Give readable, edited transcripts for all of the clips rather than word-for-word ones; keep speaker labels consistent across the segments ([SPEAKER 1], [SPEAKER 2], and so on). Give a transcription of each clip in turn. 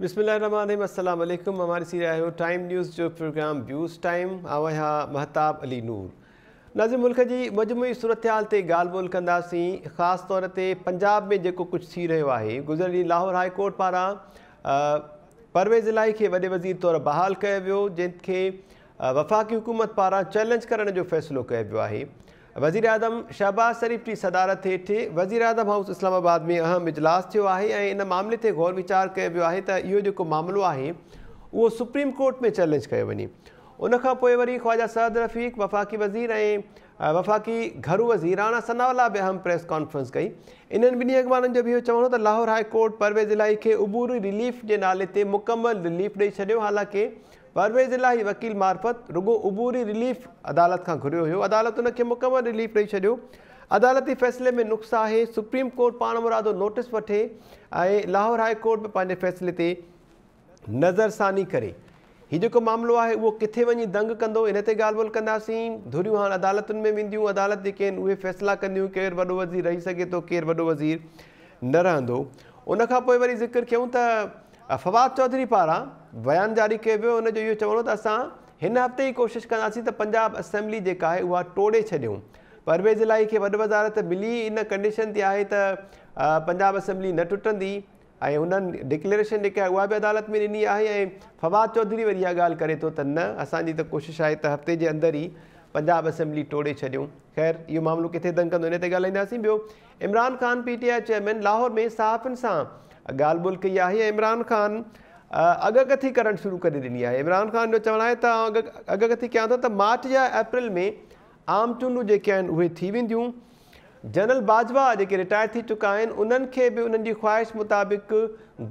[SPEAKER 1] بسم الله الرحمٰن الرحيم السلام عليڪم اوهان ڏسي رهيا آهيو ٽائيم نيوز جو پروگرام ويوز ٽائيم آئون آهيان مهتاب علي نور ناظرين ملڪ جي مجموعي صورتحال تي ڳالهه ٻولهه ڪنداسين خاص طور تي پنجاب ۾ جيڪو ڪجهه ٿي رهيو آهي گذريل ڏينهن لاهور هاء ڪورٽ پاران پرويز الاهي کي وڏي وزير طور بحال ڪيو ويو جنهن کي وفاقي حڪومت پاران چئلينج ڪرڻ جو فيصلو ڪيو ويو آهي وزيراعظم شهباز شريف جي صدارت هيٺ وزيراعظم هائوس اسلام آباد ۾ اهم اجلاس ٿيو آهي ۽ ان معاملي تي غور ويچار ڪيو ويو آهي ته اهو جيڪو معاملو آهي اهو سپريم ڪورٽ ۾ چئلينج ڪيو وڃي. ان کان پوء وري خواجه سعد رفيق، وفاقي وزير ۽ وفاقي گهرو وزير راڻا ثناء الله به اهم پريس ڪانفرنس ڪئي. انهن ٻنهي اڳواڻن جو به اهو چوڻ هو ته لاهور هاء ڪورٽ پرويز الاهي کي عبوري رليف جي نالي تي مڪمل رليف ڏئي ڇڏيو حالانڪه پرويز الاهي وڪيل معرفت رڳو عبوري رليف عدالت کان گهريو هيو، عدالت ان کي مڪمل رليف ڏئي ڇڏيو، عدالتي فيصلي ۾ نقص آهي، سپريم ڪورٽ پاڻمرادو نوٽيس وٺي ۽ لاهور هاء ڪورٽ به پنهنجي فيصلي تي نظرثاني ڪري. هي جيڪو معاملو آهي اهو ڪٿي وڃي دنگ ڪندو ان تي ڳالهه ٻولهه ڪنداسين، ڌريون هاڻ عدالتن ۾ وينديون، عدالت جيڪي آهن اهي فيصلا ڪنديون ڪير وڏو وزير رهي سگهي ٿو ڪير وڏو وزير نه رهندو. ان کان پوء وري ذڪر ڪيون ته فواد چوڌري پاران بيان جاري ڪيو ويو ان جو اهو چوڻ هو ته اسان هن هفتي ئي ڪوشش ڪنداسين ته پنجاب اسيمبلي جيڪا آهي اها ٽوڙي ڇڏيون پرويز الاهي کي وڏ وزارت ملي ان ڪنڊيشن تي آهي ته پنجاب اسيمبلي نه ٽٽندي ۽ انهن ڊڪليريشن جيڪا آهي اها به عدالت ۾ ڏني آهي ۽ فواد چوڌري وري اها ڳالهه ڪري ٿو ته نه اسان جي ته ڪوشش آهي ته هفتي جي اندر ئي پنجاب اسيمبلي ٽوڙي ڇڏيون خير اهو معاملو ڪٿي دنگ ڪندو ان تي ڳالهائينداسين ٻيو Imran Khan P T I chairman Lahore ۾ صحافين سان ڳالهه ٻولهه ڪئي آهي ۽ عمران خان اڳڪٿي ڪرڻ شروع ڪري ڏني آهي. عمران خان جو چوڻ آهي ته آئون اڳڪٿي ڪيان ٿو ته مارچ يا اپريل ۾ عام چونڊون جيڪي آهن اهي ٿي وينديون. جنرل باجوا جيڪي رٽائر ٿي چڪا آهن انهن کي به انهن جي خواهش مطابق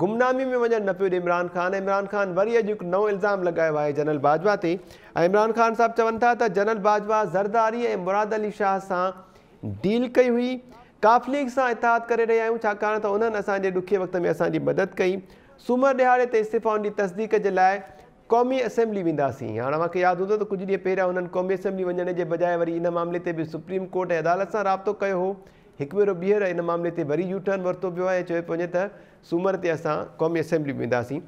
[SPEAKER 1] گمنامي ۾ وڃڻ نه پيو ڏي عمران خان. عمران خان وري اڄ هڪ نئون الزام لڳايو آهي جنرل باجوا تي ۽ عمران خان صاحب چون ٿا ته جنرل باجوا زرداري ۽ مراد علي شاهه سان ڊيل ڪئي هئي، قاف ليگ سان اتحاد ڪري رهيا آهيون ڇاڪاڻ ته انهن اسان جي ڏکي وقت ۾ اسان جي مدد ڪئي، سومر ڏهاڙي تي استعيفائن جي تصديق جي لاء قومي اسيمبلي وينداسين. هاڻ اوهان کي ياد هوندو ته ڪجهه ڏينهن پهريان هنن قومي اسيمبلي وڃڻ جي بجاء وري ان معاملي تي به سپريم ڪورٽ ۽ عدالت سان رابطو ڪيو هو، هڪ ڀيرو ٻيهر ان معاملي تي وري يو ٽرن ورتو ويو آهي ۽ چيو پيو وڃي ته سومر تي اسان قومي اسيمبلي به وينداسين.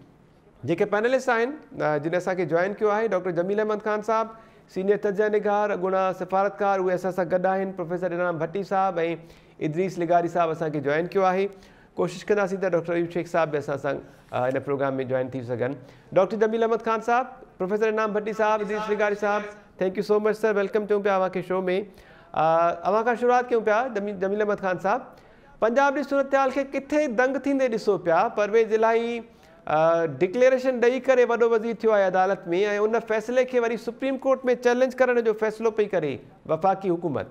[SPEAKER 1] جيڪي پينلسٽ آهن جن اسان کي جوائن ڪيو آهي ڊاڪٽر جميل احمد خان صاحب سينيئر تجزيه نگار اڳوڻا سفارتڪار اهي اسان سان گڏ آهن پروفيسر انعام ڀٽي صاحب ۽ ادريس لغاري صاحب اسان کي جوائن ڪيو آهي ڪوشش ڪنداسين ته ڊاڪٽر ايوب شيخ صاحب به اسان سان ان پروگرام ۾ جوائن ٿي سگهن ڊاڪٽر جميل احمد خان صاحب پروفيسر انعام ڀٽي صاحب ادريس لغاري Sahib thank you so much sir welcome چئون پيا اوهان کي شو ۾ اوهان کان شروعات ڪيون پيا جميل احمد خان صاحب پنجاب جي صورتحال کي ڪٿي دنگ ٿيندي ڏسو پيا پرويز الاهي ڊڪليئريشن ڏئي ڪري وڏو وزير ٿيو آهي عدالت ۾ ۽ ان فيصلي کي وري سپريم ڪورٽ ۾ چئلينج ڪرڻ جو فيصلو پئي ڪري وفاقي حڪومت.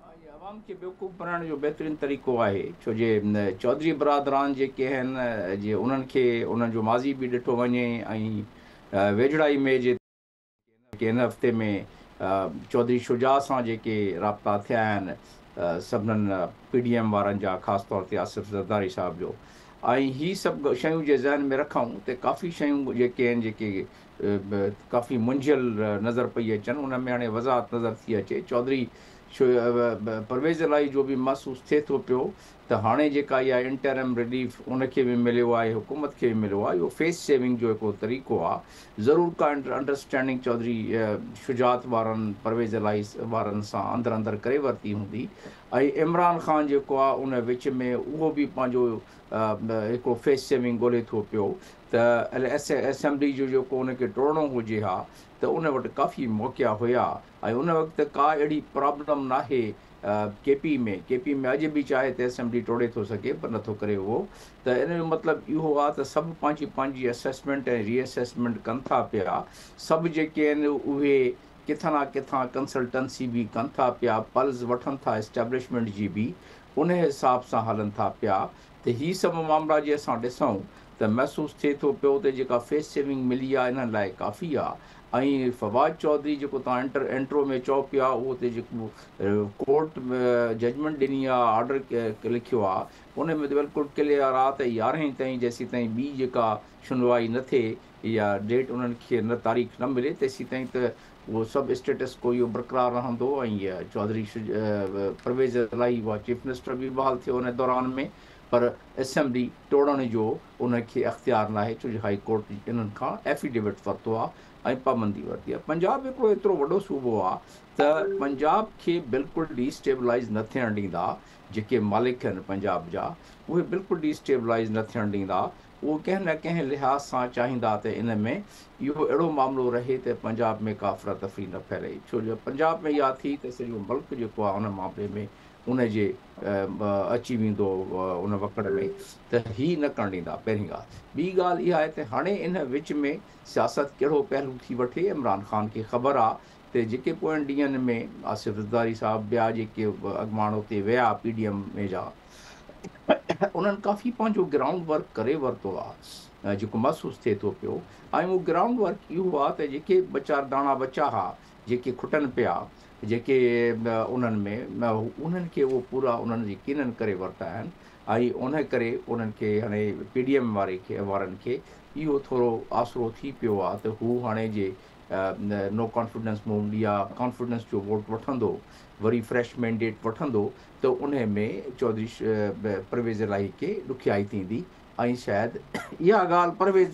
[SPEAKER 2] اهي عوام کي بيوقوف بڻائڻ جو بهترين طريقو آهي ڇو جي چوڌري برادران جيڪي آهن جي انهن کي انهن جو ماضي به ڏٺو وڃي ۽ ويجهڙائي ۾ جي هن هفتي ۾ چوڌري شجاع سان جيڪي رابطا ٿيا آهن سڀنن پي ڊي ايم وارن جا خاص طور تي آصف زرداري صاحب جو ۽ هي سڀ شيون جي ذهن ۾ رکون ته ڪافي شيون جيڪي آهن جيڪي ڪافي منجهيل نظر پئي اچن ان ۾ هاڻي وضاحت نظر ٿي اچي چوڌري پرويز الاهي جو به محسوس ٿئي ٿو پيو ته هاڻي جيڪا اها انٽرم رليف ان کي به مليو آهي حڪومت کي به مليو آهي اهو فيس سيونگ جو هڪڙو طريقو آهي ضرور ڪا انڊرسٽينڊنگ چوڌري شجاعت وارن پرويز الاهي وارن سان اندر اندر ڪري ورتي هوندي ۽ عمران خان جيڪو آهي ان وچ ۾ اهو به پنهنجو هڪڙو فيس سيونگ ڳولي ٿو پيو ته اسيمبلي جو جيڪو ان کي ٽوڙڻو هجي ها ته ان وٽ ڪافي موقعا هيا ۽ ان وقت ڪا اهڙي پرابلم ناهي ڪي پي ۾، ڪي پي ۾ اڄ به چاهي ته اسيمبلي ٽوڙي ٿو سگهي پر نٿو ڪري اهو ته ان جو مطلب اهو آهي ته سڀ پنهنجي پنهنجي اسيسمينٽ ۽ ري اسيسمينٽ ڪن ٿا پيا سڀ جيڪي آهن اهي ڪٿان نا ڪٿان ڪنسلٽنسي به ڪن ٿا پيا پلز وٺن ٿا اسٽيبلشمينٽ جي به ان حساب سان هلن ٿا پيا ته هي سڀ معاملا جي اسان ڏسون ته محسوس ٿئي ٿو پيو ته جيڪا فيس سيونگ ملي آهي انهن لاء ڪافي آهي ۽ فواد چوڌري جيڪو توهان انٽر انٽرو ۾ چئو پيا اهو ته جيڪو ڪورٽ ججمينٽ ڏني آ آرڊر لکيو آ ان ۾ ته بلڪل ڪليئر آ ته يارهين تائين جيسين تائين ٻي جيڪا شنوائي نه ٿئي يا ڊيٽ انهن کي نه تاريخ نه ملي تيسين تائين ته اهو سڀ اسٽيٽس ڪو اهو برقرار رهندو ۽ چوڌري پرويز الاهي اها چيف منسٽر به بحال ٿيو ان دوران ۾ پر اسيمبلي ٽوڙڻ جو ان کي اختيار ناهي ڇو جو هائي ڪورٽ انهن کان ايفيڊيوٽ ورتو آهي ۽ پابندي ورتي آهي. پنجاب هڪڙو ايترو وڏو صوبو آهي ته پنجاب کي بلڪل ڊي اسٽيبلائيز نه ٿيڻ ڏيندا، جيڪي مالڪ آهن پنجاب جا اهي بلڪل ڊي اسٽيبلائيز نه ٿيڻ ڏيندا، اهو ڪنهن نه ڪنهن لحاظ سان چاهيندا ته ان ۾ اهو اهڙو معاملو رهي ته پنجاب ۾ ڪا افراتفري نه ڦهلي، ڇو جو پنجاب ۾ اها ٿي ته سڄو ملڪ جيڪو آهي ان معاملي ۾ ان جي اچي ويندو ان وڪڙ ۾ ته هي نه ڪرڻ ڏيندا پهرين ڳالهه. ٻي ڳالهه اها آهي ته هاڻي ان وچ ۾ سياست ڪهڙو پهلو ٿي وٺي عمران خان کي خبر آ ته جيڪي پوئين ڏينهن ۾ آصف زرداري صاحب ٻيا جيڪي اڳواڻ اتي ويا پي ڊي ايم اي جا انهن ڪافي پنهنجو گرائونڊ ورڪ ڪري ورتو آ جيڪو محسوس ٿئي ٿو پيو ۽ اهو گرائونڊ ورڪ اهو آ ته جيڪي ٻه چار داڻا بچا ها جيڪي کٽن پيا جيڪي انهن ۾ انهن کي اهو پورا انهن يقينن ڪري ورتا آهن ۽ ان ڪري انهن کي هاڻي پي ڊي ايم واري کي وارن کي اهو ٿورو آسرو ٿي پيو آهي ته هو هاڻي جي نو ڪانفيڊنس موومينٽ يا ڪانفيڊنس جو ووٽ وٺندو وري فريش مينڊيٽ وٺندو ته ان ۾ چوڌري پرويز الاهي کي ڏکيائي ٿيندي ۽ شايد اها ڳالهه پرويز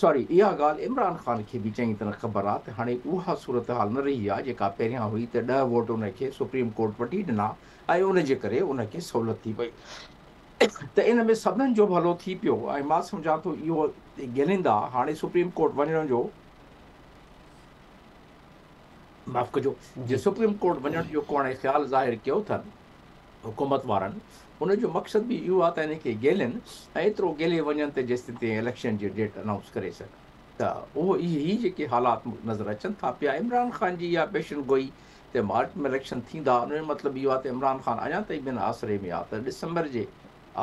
[SPEAKER 2] سوري اها ڳالهه عمران خان کي به چڱي طرح خبر آ ته هاڻي اها صورتحال نه رهي آ جيڪا پهريان هئي ته ڏهه ووٽ ان کي سپريم ڪورٽ وٺي ڏنا ۽ ان جي ڪري ان کي سهولت ٿي پئي ته ان ۾ سڀنن جو ڀلو ٿي پيو ۽ مان سمجهان ٿو اهو ڳالهيندا هاڻي سپريم ڪورٽ وڃڻ جو معاف ڪجو جي سپريم ڪورٽ وڃڻ جو ڪو هاڻي خيال ظاهر ڪيو اٿن حڪومت وارن ان جو مقصد به اهو آهي ته انهن کي گيلين ۽ ايترو گيلي وڃن ته جيستائين تائين اليڪشن جي ڊيٽ انائونس ڪري سگهن ته اهو هي جيڪي حالات نظر اچن ٿا پيا عمران خان جي اها پيشن گوئي ته مارچ ۾ اليڪشن ٿيندا ان جو مطلب اهو آهي ته عمران خان اڃا تائين به ان آسري ۾ آهي ته ڊسمبر جي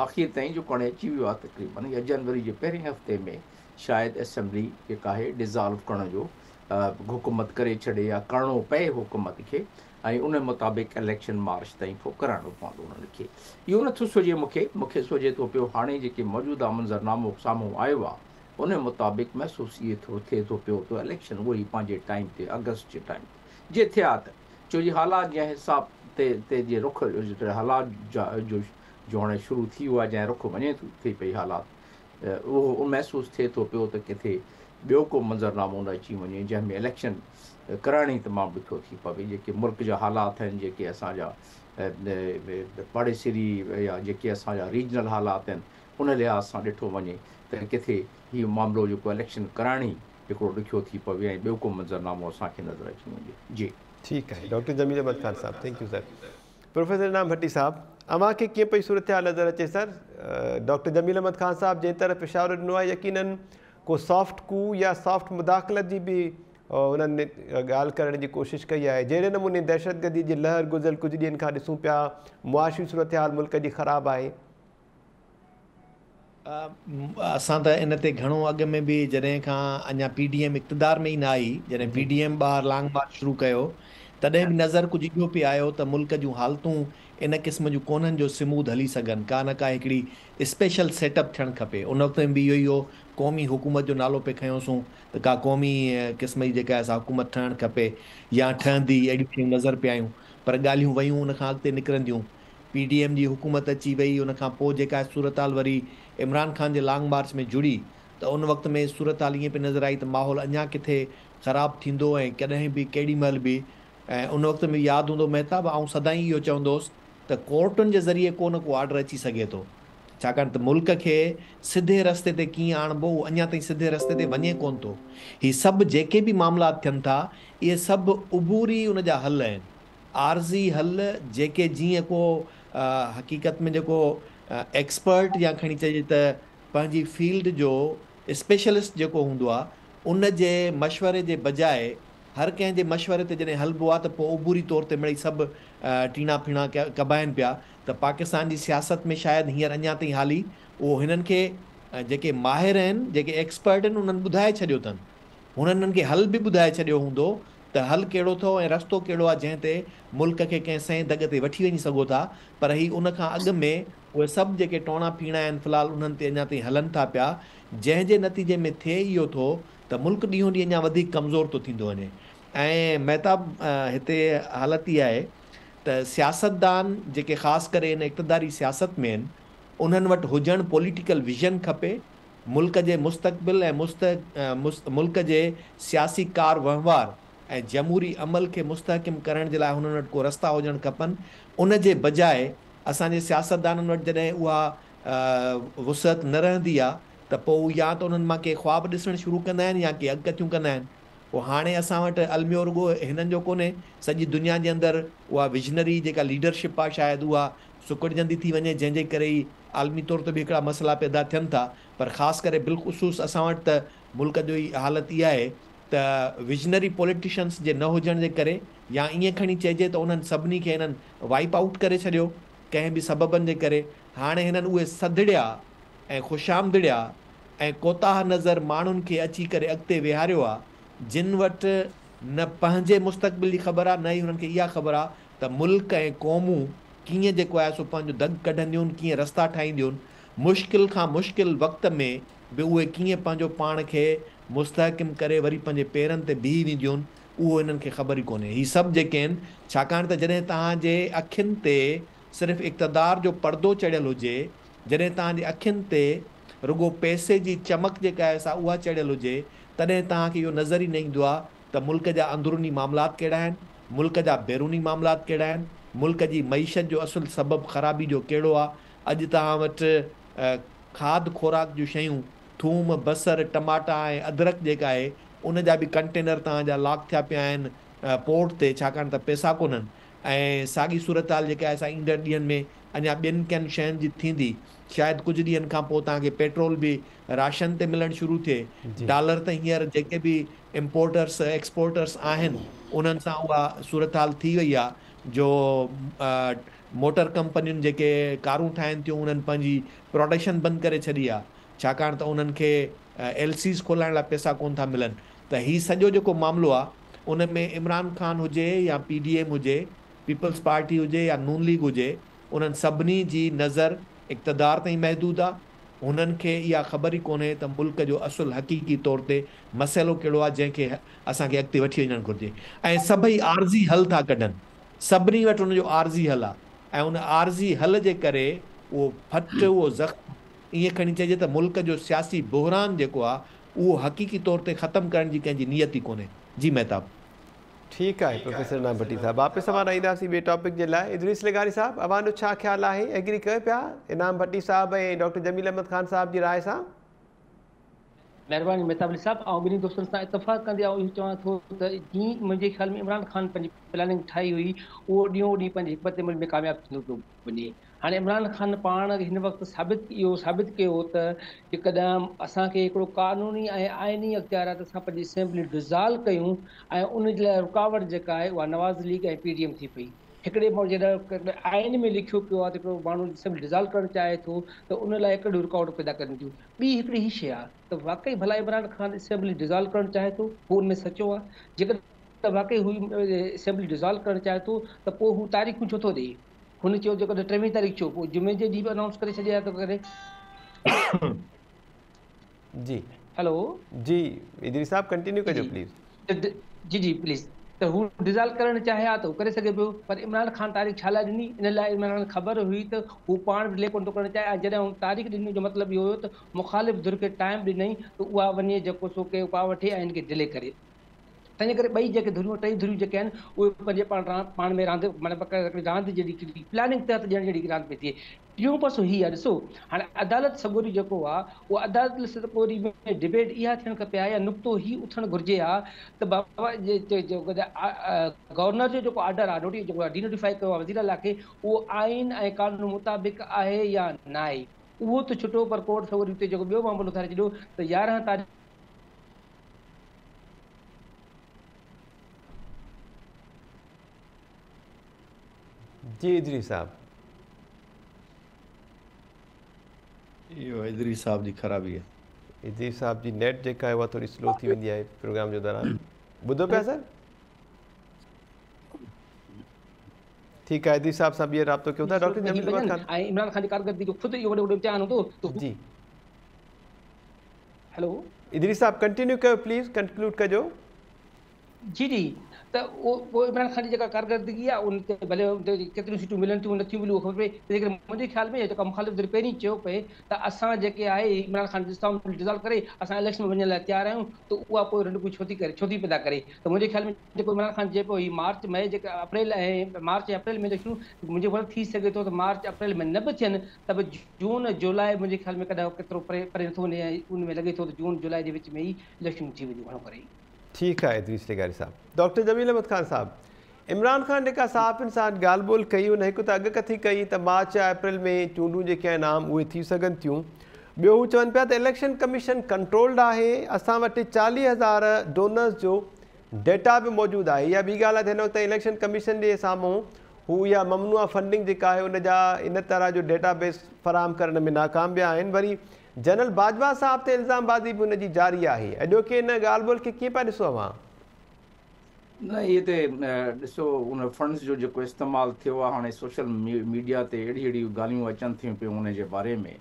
[SPEAKER 2] آخر تائين جيڪو هاڻي اچي ويو آهي تقريبن يا جنوري جي پهرين هفتي ۾ شايد اسيمبلي جيڪا آهي ڊزالو ڪرڻ جو حڪومت ڪري ڇڏي يا ڪرڻو پئي حڪومت کي ۽ ان مطابق اليڪشن مارچ تائين پوء ڪرائڻو پوندو انهن کي. اهو نه ٿو سجهي مون کي، مون کي سجهي ٿو پيو هاڻي جيڪي موجوده منظرنامو سامهون آيو آ ان مطابق محسوس اهي ٿو ٿئي ٿو پيو ته اليڪشن اهو ئي پنهنجي ٽائيم تي آگسٽ جي ٽائيم تي جي ٿيا ته ڇو جي حالات جنهن حساب تي تي جي رخ حالات جا جو جو هاڻي شروع ٿي ويو آ جنهن رخ وڃي ٿو ٿي پئي حالات اهو محسوس ٿئي ٿو پيو ته ڪٿي ٻيو ڪو منظرنامو نه اچي وڃي جنهن ۾ اليڪشن ڪرائڻ ئي تمام ڏکيو ٿي پوي. جيڪي ملڪ جا حالات آهن، جيڪي اسان جا پاڙيسري يا جيڪي اسان جا ريجنل حالات آهن ان لحاظ سان ڏٺو وڃي ته ڪٿي هي معاملو جيڪو اليڪشن ڪرائڻ ئي هڪڙو ڏکيو ٿي پوي ۽ ٻيو ڪو منظرنامو اسان کي نظر اچي وڃي. جي.
[SPEAKER 1] ٺيڪ آهي ڊاڪٽر جميل احمد خان صاحب thank you sir. Professor Inam Bhatti صاحب اوهان کي ڪيئن پئي صورتحال نظر اچي سر؟ ڊاڪٽر جميل احمد خان صاحب جنهن طرف اشارو ڏنو آهي يقينن ڪو سافٽ ڪو يا سافٽ مداخلت جي به انهن ڳالهه ڪرڻ جي ڪوشش ڪئي آهي جهڙي نموني دهشتگردي جي لهر گذريل ڪجهه ڏينهن کان ڏسون پيا معاشي صورتحال ملڪ جي خراب آهي.
[SPEAKER 3] اسان ته ان تي گهڻو اڳ ۾ به جڏهن کان اڃا پي ڊي ايم اقتدار ۾ ئي نه آئي، جڏهن پي ڊي ايم ٻاهر لانگ مارچ شروع ڪيو، تڏهن به نظر ڪجهه اهو پئي آيو ته ملڪ جون حالتون ان قسم جون ڪونهن جو سموڌ هلي سگهن، ڪا نه ڪا هڪڙي اسپيشل سيٽ اپ ٿيڻ کپي. ان وقت ۾ به اهو ئي هو، قومي حڪومت جو نالو پئي کنيوسون ته ڪا قومي قسم جي جيڪا آهي سا حڪومت ٺهڻ کپي يا ٺهندي، اهڙيون شيون نظر پئي آيون، پر ڳالهيون ويون ان کان اڳتي نڪرنديون. پي ڊي ايم جي حڪومت اچي وئي ان کان پوء جيڪا صورتحال وري عمران خان جي لانگ مارچ ۾ جڙي ته ان وقت ۾ صورتحال ائين پئي نظر آئي ته ماحول اڃا ڪٿي خراب ٿيندو ۽ ڪڏهن به ڪيڏي مهل به ۽ ان وقت ۾ ياد هوندو مهتاب آئون سدائين اهو چوندو هوس ته ڪورٽن جي ذريعي ڪو نه ڪو آرڊر اچي سگهي ٿو ڇاڪاڻ ته ملڪ کي سڌي رستي تي ڪيئن آڻبو اهو اڃا تائين سڌي رستي تي وڃي ڪونه ٿو هي سڀ جيڪي به معاملات ٿين ٿا اهي سڀ عبوري ان جا حل آهن عارضي حل جيڪي جيئن ڪو حقيقت ۾ جيڪو ايڪسپرٽ يا کڻي چئجي ته پنهنجي فيلڊ جو اسپيشلسٽ جيڪو هوندو آهي ان جي مشوري جي بجاء هر ڪنهن جي مشوري تي جڏهن هلبو آهي ته پوء عبوري طور تي مڙئي سڀ ٽيڻا ڦيڻا ڪبا آهن پيا ته پاڪستان جي سياست ۾ شايد هينئر اڃا تائين حالي اهو هنن کي جيڪي ماهر آهن جيڪي ايڪسپرٽ آهن انهن ٻڌائي ڇڏيو اٿن هنن انهن کي حل به ٻڌائي ڇڏيو هوندو ته حل ڪهڙو اٿو ۽ رستو ڪهڙو آهي جنهن تي ملڪ کي ڪنهن سئين دڳ تي وٺي وڃي سگهو ٿا پر هي ان کان اڳ ۾ اهي سڀ جيڪي ٽوڻا ڦيڻا آهن في الحال انهن تي اڃا تائين هلن ٿا پيا جنهن جي نتيجي ۾ ٿئي اهو ٿو ته ملڪ ڏينهون ڏينهن اڃا وڌيڪ ڪمزور ٿو ٿيندو وڃي ۽ مهتاب هتي حالت اها آهي ته سياستدان جيڪي خاص ڪري ان اقتداري سياست ۾ آهن انهن وٽ هجڻ پوليٽيڪل ويزن کپي، ملڪ جي مستقبل ۽ ملڪ جي سياسي ڪار وهنوار ۽ جمهوري عمل کي مستحڪم ڪرڻ جي لاء هنن وٽ ڪو رستا هجڻ کپن، ان جي بجاء اسان جي سياستدانن وٽ جڏهن اها وسعت نه رهندي آ ته پوء هو يا ته انهن مان ڪي خواب ڏسڻ شروع ڪندا آهن يا ڪي اڳڪٿيون ڪندا آهن. پوء هاڻي اسان وٽ الميو رڳو هنن جو ڪونهي، سڄي دنيا جي اندر اها ويزنري جيڪا ليڊرشپ آ شايد اها سڪڙجندي ٿي وڃي جنهن جي ڪري ئي عالمي طور تي به هڪڙا مسئلا پيدا ٿين ٿا پر خاص ڪري بالخصوص اسان وٽ ته ملڪ جو ئي حالت اها آهي ته ويزنري پوليٽيشنس جي نه هجڻ جي ڪري يا ائين کڻي چئجي ته انهن سڀني کي هنن وائپ آئوٽ ڪري ڇڏيو ڪنهن به سببن جي ڪري هاڻي هنن اهي سڌڙيا ۽ خوشامدڙيا ۽ ڪوتاهه نظر ماڻهن کي اچي ڪري اڳتي ويهاريو آ جن وٽ نه پنهنجي مستقبل جي خبر آ نه ئي هنن کي اها خبر آ ته ملڪ ۽ قومون ڪيئن جيڪو آهي سو پنهنجو دڳ ڪڍنديون ڪيئن رستا ٺاهينديون مشڪل کان مشڪل وقت ۾ به اهي ڪيئن پنهنجو پاڻ کي مستحڪم ڪري وري پنهنجي پيرن تي بيهي وينديون اهو هنن کي خبر ئي ڪونهي هي سڀ جيڪي آهن ڇاڪاڻ ته جڏهن توهان جي اکين تي صرف اقتدار جو پردو چڙهيل هجي جڏهن توهان جي اکين تي رڳو پئسي جي چمڪ جيڪا آهي سا اها چڙهيل هجي تڏهن توهان کي اهو نظر ئي نه ايندو آهي ته ملڪ جا اندروني معاملات ڪهڙا آهن، ملڪ جا بيروني معاملات ڪهڙا آهن، ملڪ جي معيشت جو اصل سبب خرابي جو ڪهڙو آهي. اڄ توهان وٽ کاڌ خوراڪ جون شيون ٿوم، بصر، ٽماٽا ۽ ادرڪ جيڪا آهي ان جا به ڪنٽينر توهان جا لاڪ ٿيا پيا آهن پورٽ تي ڇاڪاڻ ته پئسا ڪونهن ۽ ساڳي صورتحال جيڪا آهي سا ايندڙ ڏينهن ۾ اڃا ٻين ڪن شين جي ٿيندي. شايد ڪجهه ڏينهن کان پوء توهان کي پيٽرول به راشن تي ملڻ شروع ٿئي. ڊالر ته هينئر جيڪي به امپورٽرس ايڪسپورٽرس آهن انهن سان اها صورتحال ٿي وئي آهي جو موٽر ڪمپنين جيڪي ڪارون ٺاهين ٿيون انهن پنهنجي پراڊڪشن بند ڪري ڇڏي آهي ڇاڪاڻ ته انهن کي ايل سيز کولائڻ لاء پئسا ڪونه ٿا ملن ته هي سڄو جيڪو معاملو آهي ان ۾ عمران خان هجي يا پي ڊي ايم هجي، پيپلز پارٽي هجي يا نون ليگ هجي، انهن سڀني جي نظر اقتدار تائين محدود آ. هنن کي اها خبر ئي ڪونهي ته ملڪ جو اصل حقيقي طور تي مسئلو ڪهڙو آ جنهن کي اسان کي اڳتي وٺي وڃڻ گهرجي ۽ سڀئي عارضي حل ٿا ڪڍن. سڀني وٽ ان جو عارضي حل آ ۽ ان عارضي حل جي ڪري اهو ڦٽ، اهو زخم، ائين کڻي چئجي ته ملڪ جو سياسي بحران جيڪو آ اهو حقيقي طور تي ختم ڪرڻ جي ڪنهن جي نيت ئي ڪونهي. جي مهتاب.
[SPEAKER 1] ٺيڪ آهي پروفيسر انعام ڀٽي صاحب واپس اوهان ڏانهن اينداسين ٻئي ٽاپڪ جي لاء ادريس لغاري صاحب اوهان جو ڇا خيال آهي ايگري ڪيو پيا انعام ڀٽي صاحب ۽ ڊاڪٽر جميل احمد خان صاحب جي راء سان.
[SPEAKER 4] مهرباني مهتاب علي صاحب آئون ٻنهي دوستن سان اتفاق ڪندي آئون اهو چوان ٿو ته جيئن منهنجي خيال ۾ عمران خان پنهنجي پلاننگ ٺاهي هئي اهو ڏينهون ڏينهن پنهنجي حڪمت عملي ۾ ڪامياب ٿيندو پيو وڃي هاڻي عمران خان پاڻ هن وقت ثابت اهو ثابت ڪيو ته جيڪڏهن اسان کي هڪڙو قانوني ۽ آئيني اختيار آهي ته اسان پنهنجي اسيمبلي ڊزالو ڪيون ۽ ان جي لاء رڪاوٽ جيڪا آهي اها Nawaz league ۽ P D M ٿي پئي. هڪڙي ماڻهو جڏهن آئين ۾ لکيو پيو آهي ته هڪڙو ماڻهو اسيمبلي ڊزالو ڪرڻ چاهي ٿو ته ان لاء ڪهڙيون رڪاوٽون پيدا ڪن ٿيون. ٻي هڪڙي هي شيء آهي ته واقعي ڀلا عمران خان اسيمبلي ڊزالو ڪرڻ چاهي ٿو؟ هو ان ۾ سچو آهي؟ جيڪڏهن واقعي هو اسيمبلي ڊزالو ڪرڻ چاهي ٿو ته پوء هو تاريخون ڇو ٿو ڏئي؟ هن چيو جيڪڏهن ٽيويهه تاريخ ڇو پوء جمعي جي ڏينهن به انائونس ڪري ڇڏي ها ته ڪري.
[SPEAKER 1] جي
[SPEAKER 4] هيلو.
[SPEAKER 1] جي ادريس صاحب ڪنٽينيو ڪجو پليز.
[SPEAKER 4] جي جي پليز ته هو ڊزالو ڪرڻ چاهي ها ته هو ڪري سگهي پيو پر عمران خان تاريخ ڇا لاء ڏني ان لاء عمران خان خبر هئي ته هو پاڻ به ڊلي ڪونه ٿو ڪرڻ چاهي ۽ جڏهن هن تاريخ ڏني جو مطلب اهو هيو ته مخالف ڌر کي ٽائيم ڏنئي ته اها وڃي جيڪو سو ڪي اپاء وٺي ۽ هن کي ڊلي ڪري. تنهنجي ڪري ٻئي جيڪي ڌريون ٽئي ڌريون جيڪي آهن اهي پنهنجي پاڻ پاڻ ۾ راند معنيٰ هڪڙي راند جهڙي هڪڙي پلاننگ تحت ڄڻ جهڙي راند پئي ٿئي. ٽيون پاسو هي آهي ڏسو هاڻي عدالت سڳوري جيڪو آهي اهو عدالت سڳوري ۾ ڊبيٽ اها ٿيڻ کپي ها يا نقطو هي اٿڻ گهرجي ها ته بابا گورنر جو جيڪو آرڊر آهي نوٽي جيڪو ڊي نوٽيفائي ڪيو آهي وزير اعليٰ کي اهو آئين ۽ قانون مطابق آهي يا ناهي اهو ته ڇٽو پر ڪورٽ سڳوري اتي جيڪو ٻيو معاملو اٿاري ڇڏيو ته 11 تاريخ
[SPEAKER 1] جي ادريس صاحب.
[SPEAKER 3] اهو ادريس صاحب جي خرابي آهي.
[SPEAKER 1] ادريس صاحب جي نيٽ جيڪا آهي اها ٿوري سلو ٿي ويندي آهي پروگرام جي دوران. ٻڌو پيا سر؟ ٺيڪ آهي ادريس صاحب سان ٻيهر رابطو ڪيون ٿا ڊاڪٽر جميل احمد خان.
[SPEAKER 4] ۽ عمران خان جي ڪارڪردگي جو خود اهو وڏو وڏو امتحان هوندو ته
[SPEAKER 1] جي.
[SPEAKER 4] هيلو.
[SPEAKER 1] ادريس صاحب ڪنٽينيو ڪيو پليز ڪنڪلوڊ ڪجو.
[SPEAKER 4] جي جي ته اهو عمران خان جي جيڪا ڪارڪردگي آهي ان تي ڀلي ان تي ڪيتريون سيٽون ملن ٿيون نٿيون ملون اهو خبر پئي ته جيڪڏهن منهنجي خيال ۾ جيڪا مخالف ڌر پهرين چيو پئي ته اسان جيڪي آهي عمران خان اسيمبلي ڊزالو ڪري اسان اليڪشن ۾ وڃڻ لاء تيار آهيون ته اها پوء رنڊڪون ڇو ٿي ڪري ڇو ٿي پيدا ڪري ته منهنجي خيال ۾ جيڪو عمران خان چئي پيو هي مارچ مئي جيڪا اپريل ۽ مارچ ۽ اپريل ۾ اليڪشنون منهنجي خيال ٿي سگهي ٿو ته مارچ اپريل ۾ نه به ٿين ته به جون جولاء منهنجي خيال ۾ ڪڏهن ڪيترو پري پري نٿو وڃي ۽ ان ۾ لڳي ٿو ته جون جولاء جي وچ ۾ ئي اليڪشنون ٿي وينديون گهڻو ڪري.
[SPEAKER 1] ٺيڪ آهي ادريس لغاري صاحب. ڊاڪٽر جميل احمد خان صاحب عمران خان جيڪا صحافين سان ڳالهه ٻولهه ڪئي ان هڪ ته اڳڪٿي ڪئي ته مارچ يا اپريل ۾ چونڊون جيڪي آهن عام اهي ٿي سگهن ٿيون ٻيو هو چون پيا ته اليڪشن ڪميشن ڪنٽرولڊ آهي اسان وٽ 40,000 ڊونرز جو ڊيٽا به موجود آهي اها ٻي ڳالهه آهي ته هن وقت تائين اليڪشن ڪميشن جي سامهون هو اها ممنوعه فنڊنگ جيڪا آهي ان جا ان طرح جو ڊيٽا بيس فراهم ڪرڻ ۾ ناڪام ويا آهن وري جنرل باجوا صاحب تي الزام بازي به ان جي جاري آهي. اڄوڪي ان ڳالهه ٻولهه کي ڪيئن پيا ڏسو اوهان؟
[SPEAKER 2] نه اهي ته ڏسو ان فنڊز جو جيڪو استعمال ٿيو آهي هاڻي سوشل ميڊيا تي اهڙي اهڙيون ڳالهيون اچن ٿيون پيون ان جي باري ۾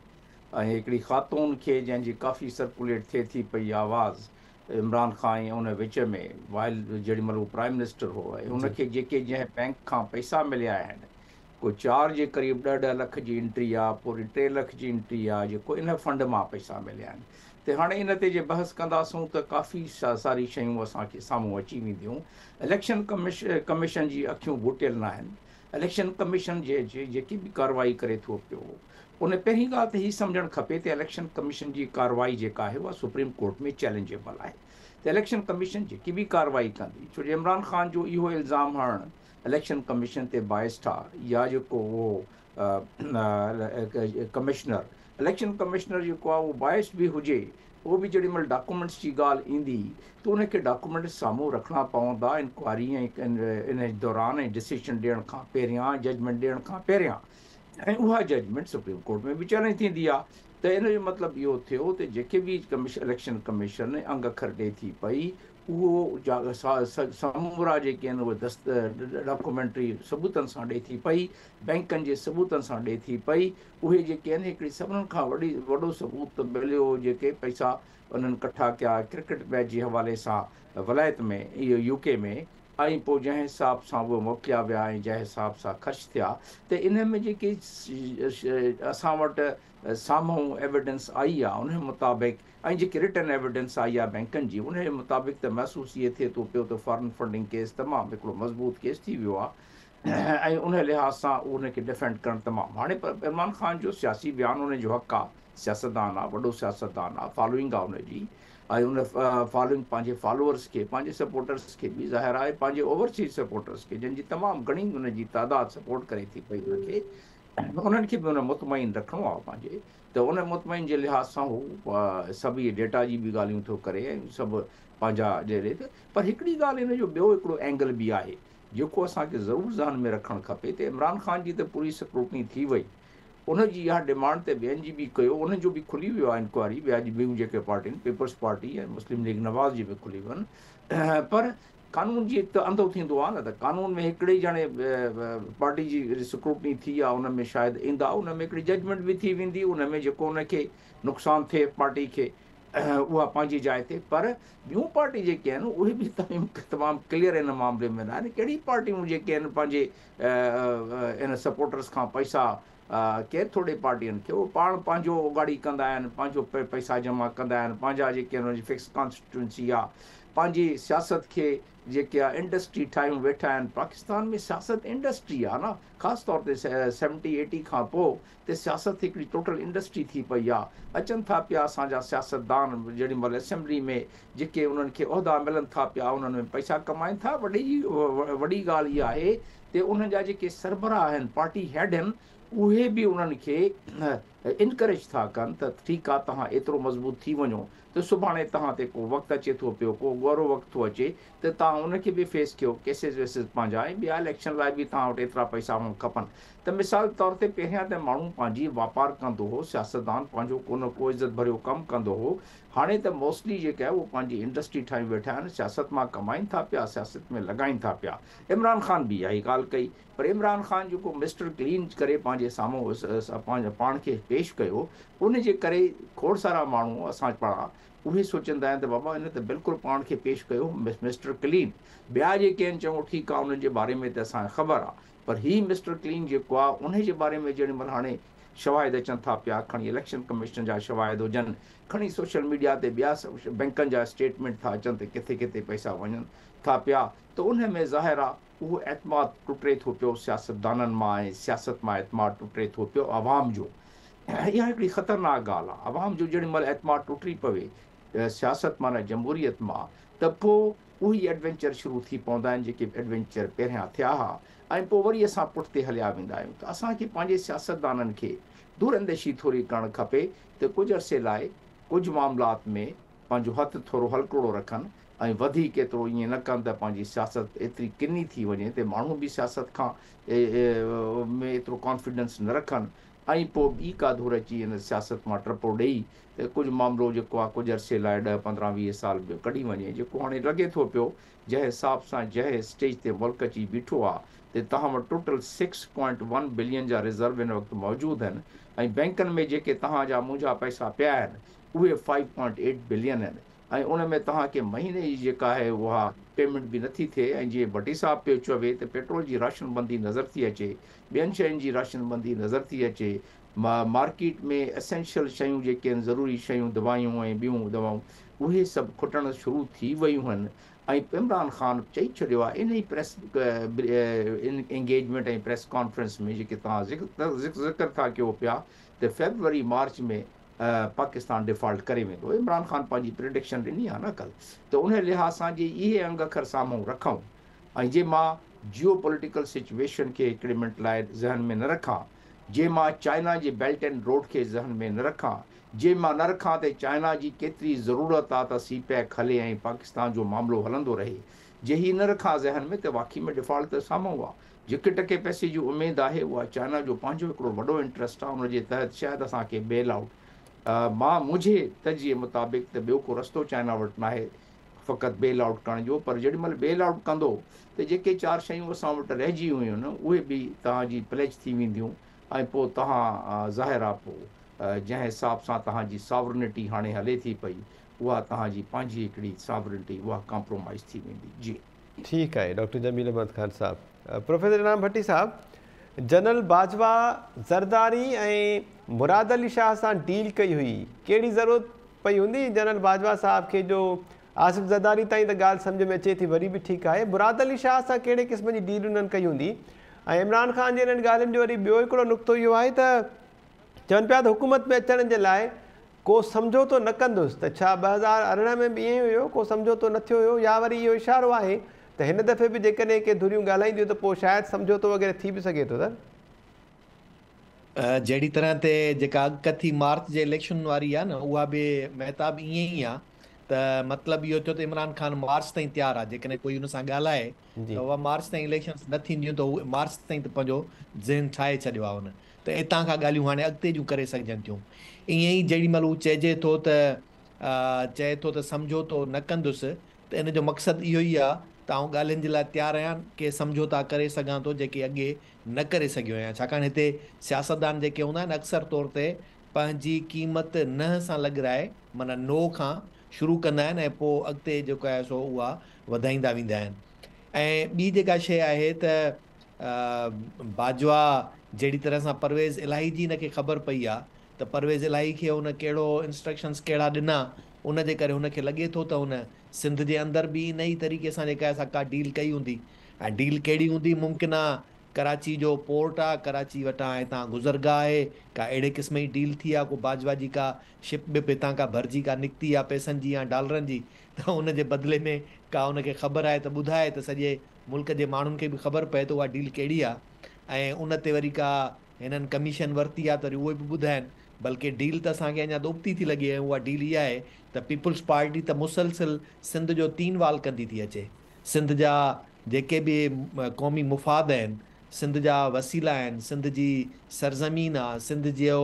[SPEAKER 2] ۽ هڪڙي خاتون کي جنهن جي ڪافي سرڪوليٽ ٿئي ٿي پئي آواز عمران خان ۽ ان وچ ۾ وائل جيڏي مهل هو پرائم منسٽر هو ۽ ان کي جيڪي جنهن بئنڪ کان پئسا مليا آهن ڪو چار جي قريب ڏهه ڏهه لک جي انٽري آ پوء وري 3 لک جي انٽري آ جيڪو ان فنڊ مان پئسا مليا آهن ته هاڻي ان تي جي بحث ڪنداسون ته ڪافي ساري شيون اسان کي سامهون اچي وينديون اليڪشن ڪميشن جي اکيون ٻوٽيل ناهن اليڪشن ڪميشن جي جيڪي به ڪارروائي ڪري ٿو پيو ان پهرين ڳالهه ته هي سمجهڻ کپي ته اليڪشن ڪميشن جي ڪارروائي جيڪا آهي اها سپريم ڪورٽ ۾ چئلينجيبل آهي ته اليڪشن ڪميشن جيڪي به ڪارروائي ڪندي ڇو جو عمران خان جو اهو الزام هڻڻ اليڪشن ڪميشن تي بائسڊ آ يا جيڪو اهو ڪمشنر اليڪشن ڪمشنر جيڪو آ اهو بائسڊ به هجي اهو به جيڏي مهل ڊاڪومينٽس جي ڳالهه ايندي ته ان کي ڊاڪومينٽس سامهون رکڻا پوندا انڪوائري ۽ ان دوران ۽ ڊسيشن ڏيڻ کان پهريان ججمينٽ ڏيڻ کان پهريان ۽ اها ججمينٽ سپريم ڪورٽ ۾ به چئلينج ٿيندي آ ته ان جو مطلب اهو ٿيو ته جيڪي به اليڪشن ڪميشن انگ اکر ڏي ٿي پئي اهو سمورا جيڪي آهن اهي دست ڊاڪومينٽري ثبوتن سان ڏئي ٿي پئي، بئنڪن جي ثبوتن سان ڏئي ٿي پئي، اهي جيڪي آهن هڪڙي سڀنن کان وڏي وڏو ثبوت ته مليو جيڪي پئسا انهن ڪٺا ڪيا ڪرڪيٽ ميچ جي حوالي سان ولايت ۾ اهو يو ڪي ۾ ۽ پوء جنهن حساب سان اهي موڪليا ويا ۽ جنهن حساب سان خرچ ٿيا ته انهن ۾ جيڪي اسان وٽ سامهون ايويڊنس آئي آهي انهي مطابق ۽ جيڪي رٽن ايويڊنس آئي آهي بئنڪن جي انهيء مطابق ته محسوس ائين ٿئي ٿو پيو ته فارن فنڊنگ ڪيس تمام هڪڙو مضبوط ڪيس ٿي ويو آهي ۽ انهيء لحاظ سان ان کي ڊفينڊ ڪرڻ تمام هاڻي عمران خان جو سياسي بيان ان جو حق آهي سياستدان آهي وڏو سياستدان آهي فالوئنگ آهي ان جي ۽ ان فالوئنگ پنهنجي فالوورس کي پنهنجي سپورٽرس کي به ظاهر آهي پنهنجي اوورسيز سپورٽرس کي جن جي تمام گهڻي ان جي تعداد سپورٽ ڪري ٿي پئي ان کي انهن کي به ان مطمئن رکڻو آهي پنهنجي ته ان مطمئن جي لحاظ سان هو سڀ اهي ڊيٽا جي به ڳالهيون ٿو ڪري ۽ سڀ پنهنجا ڏي ته پر هڪڙي ڳالهه ان جو ٻيو هڪڙو اينگل به آهي جيڪو اسان کي ضرور ذهن ۾ رکڻ کپي ته عمران خان جي ته پوري سڪروٽني ٿي وئي ان جي اها ڊمانڊ ته ٻين جي به ڪيو انهن جو به کلي ويو آهي انڪوائري ٻيا جي ٻيون جيڪي پارٽيون پيپلز پارٽي ۽ مسلم ليگ نواز جي به کلي وين پر قانون جي ته انڌو ٿيندو آهي نه ته قانون ۾ هڪڙي ڄڻي پارٽي جي سڪروٽني ٿي آهي ان ۾ شايد ايندا ان ۾ هڪڙي ججمينٽ به ٿي ويندي ان ۾ جيڪو ان کي نقصان ٿئي پارٽي کي اها پنهنجي جاء تي پر ٻيون پارٽي جيڪي آهن اهي به تمام ڪليئر ان معاملي ۾ نه آهن ڪهڙي پارٽيون جيڪي آهن پنهنجي ان سپورٽرس کان پئسا ڪير ٿوري پارٽين کي اهي پاڻ پنهنجو اوڳاڙي ڪندا آهن پنهنجو پئسا جمع ڪندا آهن پنهنجا جيڪي انهن جي فڪس ڪانسٽيٽوئنسي آهي پنهنجي سياست کي جيڪي آ انڊسٽري ٺاهيون ويٺا آهن پاڪستان ۾ سياست انڊسٽري آ نه خاص طور تي سيونٽي ايٽي کان پو ته سياست هڪڙي ٽوٽل انڊسٽري ٿي پئي آ اچن ٿا پيا اسان جا سياستدان جيڏي مهل اسيمبلي ۾ جيڪي انهن کي عهدا ملن ٿا پيا انهن ۾ پئسا ڪمائن ٿا وڏي جي وڏي ڳالهه اها آهي ته انهن جا جيڪي سربراهه آهن پارٽي هيڊ آهن اهي به انهن کي انڪريج ٿا ڪن ته ٺيڪ آ توهان ايترو مضبوط ٿي وڃو ته سڀاڻي توهان تي ڪو وقت اچي ٿو پيو ڪو ڳورو وقت ٿو اچي ته توهان ان کي به فيس ڪيو ڪيسز ويسز پنهنجا ۽ ٻيا اليڪشن لاء به توهان وٽ ايترا پئسا هئڻ کپن ته مثال طور تي پهريان ته ماڻهو پنهنجي واپار ڪندو هو سياستدان پنهنجو ڪو نه ڪو عزت ڀريو ڪم ڪندو هو هاڻي ته موسٽلي جيڪا آهي اهو پنهنجي انڊسٽري ٺاهيون ويٺا آهن سياست مان ڪمائين ٿا پيا سياست ۾ لڳائين ٿا پيا عمران خان به اها ئي ڳالهه ڪئي پر عمران خان جيڪو مسٽر ڪلين ڪري پنهنجي سامهون پاڻ کي پيش ڪيو ان جي ڪري کوڙ سارا ماڻهو اسان پاڻ اهي سوچيندا آهن ته بابا ان ته بلڪل پاڻ کي پيش ڪيو مسٽر ڪلين. ٻيا جيڪي آهن چڱو ٺيڪ آهي انهن جي باري ۾ ته اسان کي خبر آهي پر هي مسٽر ڪلين جيڪو آهي انهي جي باري ۾ جيڏي مهل هاڻي شواهد اچن ٿا پيا کڻي اليڪشن ڪميشن جا شواهد هجن کڻي سوشل ميڊيا تي ٻيا بينڪن جا اسٽيٽمينٽ ٿا اچن ته ڪٿي ڪٿي پئسا وڃن ٿا پيا ته انهي ۾ ظاهر آهي اهو اعتماد ٽٽي ٿو پيو سياستدانن مان ۽ سياست مان اعتماد ٽٽي ٿو پيو عوام جو. اها هڪڙي خطرناڪ ڳالهه آهي. عوام جو جيڏي مهل اعتماد ٽٽي پوي سياست مان ۽ جمهوريت مان ته پوء اهي ايڊوينچر شروع ٿي پوندا آهن جيڪي ايڊوينچر پهريان ٿيا ها ۽ پوء وري اسان پٺتي هليا ويندا آهيون ته اسان کي پنهنجي سياستدانن کي دور انديشي ٿوري ڪرڻ کپي ته ڪجهه عرصي لاء ڪجهه معاملات ۾ پنهنجو هٿ ٿورو هلڪڙو رکن ۽ وڌيڪ ايترو ائين نه ڪن ته پنهنجي سياست ايتري ڪني ٿي وڃي ته ماڻهو به سياست کان ۾ ايترو ڪانفيڊنس نه رکن ۽ پوء ٻي ڪا ڌر اچي ان سياست مان ٽپو ڏئي ته ڪجهه معاملو جيڪو آهي ڪجهه عرصي لاء ڏهه 15 20 سال ٻيو ڪڍي وڃي جيڪو هاڻي لڳي ٿو پيو جنهن حساب سان جنهن اسٽيج تي ملڪ اچي بيٺو آهي ته توهان وٽ ٽوٽل 6.1 بلين جا ريزرو هن وقت موجود آهن ۽ بئنڪن ۾ جيڪي توهان جا منهنجا پئسا پيا آهن اهي 5.8 بلين آهن ۽ ان ۾ توهان کي مهيني جي جيڪا آهي اها پيمينٽ به نٿي ٿئي ۽ جيئن ڀٽي صاحب پيو چوي ته پيٽرول جي راشن بندي نظر ٿي اچي، ٻين شين جي راشن بندي نظر ٿي اچي، مارڪيٽ ۾ اسينشل شيون جيڪي آهن ضروري شيون دوائيون ۽ ٻيون دوائون اهي سڀ کٽڻ شروع ٿي ويون آهن ۽ عمران خان چئي ڇڏيو آهي انهي پريس انگيجمينٽ ۽ پريس ڪانفرنس ۾ جيڪي توهان ذڪر ٿا ڪيو پيا ته فيبروري مارچ ۾ پاڪستان ڊيفالٽ ڪري ويندو. عمران خان پنهنجي پريڊڪشن ڏني آهي نه ڪل ته انهي لحاظ سان جي اهي انگ اکر سامهون رکون ۽ جي مان جيو پوليٽيڪل سچويشن کي هڪڙي منٽ لاء ذهن ۾ نه رکان، جي مان چائنا جي بيلٽ اينڊ روڊ کي ذهن ۾ نه رکان، جي مان نه رکان ته چائنا جي ڪيتري ضرورت آ ته سي پيڪ هلي ۽ پاڪستان جو معاملو هلندو رهي، جي هي نه رکان ذهن ۾ ته واقعي ۾ ڊيفالٽ ته سامهون آ. جيڪي ٽڪي پئسي جي اميد آهي اها چائنا جو پنهنجو هڪڙو وڏو انٽرسٽ آهي ان جي تحت شايد اسان کي بيل آئوٽ مان منهنجي تجزيي مطابق ته ٻيو ڪو رستو چائنا وٽ ناهي فقط بيل آئوٽ ڪرڻ جو پر جيڏي مهل بيل آئوٽ ڪندو ته جيڪي چار شيون اسان وٽ رهجي ويون آهن اهي به توهان جي پليج ٿي وينديون ۽ پوء توهان ظاهر آهي پوء جنهن حساب سان توهان جي ساورنٽي هاڻي هلي ٿي پئي اها توهان جي پنهنجي هڪڙي ساورنٽي اها ڪامپرومائز ٿي ويندي جي.
[SPEAKER 1] ٺيڪ آهي ڊاڪٽر جميل احمد خان صاحب. پروفيسر انعام ڀٽي صاحب جنرل باجوا زرداري ۽ مراد علي شاهه سان ڊيل ڪئي هئي ڪهڙي ضرورت پئي هوندي جنرل باجوا صاحب کي جو آصف زرداري تائين ته ڳالهه سمجهه ۾ اچي ٿي وري به ٺيڪ آهي مراد علي شاهه سان ڪهڙي قسم جي ڊيل انهن ڪئي هوندي ۽ عمران خان جي انهن ڳالهين جو وري ٻيو هڪڙو نقطو اهو آهي ته چون پيا ته حڪومت ۾ اچڻ جي لاء ڪو سمجهوتو نه ڪندس ته ڇا 2018 ۾ به ائين ئي هيو، ڪو سمجهوتو نه ٿيو هيو يا وري اهو اشارو آهي ته هن دفعي به جيڪڏهن ڪي ڌريون ڳالهائينديون ته پوء شايد سمجهوتو وغيره ٿي به سگهي ٿو ته.
[SPEAKER 3] جهڙي طرح تي جيڪا اڳڪٿي مارچ جي اليڪشن واري آهي نه اها به مهتاب ائين ئي آهي ته مطلب اهو ٿيو ته عمران خان مارچ تائين تيار آهي جيڪڏهن ڪوئي ان سان ڳالهائي ته اها مارچ تائين اليڪشنز نه ٿينديون ته هو مارچ تائين ته پنهنجو ذهن ٺاهي ڇڏيو آهي هن ته اتان کان ڳالهيون هاڻي اڳتي جون ڪري سگهجن ٿيون. ائين ئي جيڏي مهل هو چئجي ٿو ته چئي ٿو ته سمجهوتو نه ڪندس ته ان جو مقصد اهو ئي آهي ته آئون ڳالهين جي لاء تيار آهيان، ڪي سمجهوتا ڪري سگهان ٿو جيڪي اڳي نه ڪري سگهيو آهيان ڇاڪاڻ هتي سياستدان جيڪي هوندا آهن اڪثر طور تي پنهنجي قيمت نه سان لڳرائي معنيٰ نو کان شروع ڪندا آهن ۽ پوء اڳتي جيڪو آهي سو اها وڌائيندا ويندا آهن ۽ ٻي جيڪا شيء آهي ته باجوا جهڙي طرح سان پرويز الاهي جي هن کي خبر پئي آ ته پرويز الاهي کي هن ڪهڙو انسٽرڪشنز ڪهڙا ڏنا ان جي ڪري هن کي لڳي ٿو ته هن سنڌ جي اندر به ان ئي طريقي سان جيڪا آهي سا ڪا ڊيل ڪئي هوندي ۽ ڊيل ڪهڙي هوندي ممڪن آ ڪراچي جو پورٽ آ ڪراچي وٽان هتان گذرگاهه آهي ڪا اهڙي قسم جي ڊيل ٿي آ ڪو باجوا جي ڪا شپ بپ هتان ڪا ڀرجي ڪا نڪتي آ پئسن جي يا ڊالرن جي ته ان جي بدلي ۾ ڪا ان کي خبر آهي ته ٻڌائي ته سڄي ملڪ جي ماڻهن کي به خبر پئي ته اها ڊيل ڪهڙي آ ۽ ان تي وري ڪا هنن ڪميشن ورتي آ ته وري اهو به ٻڌائين بلڪه ڊيل ته اسان کي اڃا ته ابتي ٿي لڳي ۽ اها ڊيل اها آهي ته پيپلز پارٽي ته مسلسل سنڌ جو تين وال ڪندي ٿي اچي سنڌ جا جيڪي به قومي مفاد آهن سنڌ جا وسيلا آهن سنڌ جي سرزمين آ سنڌ جو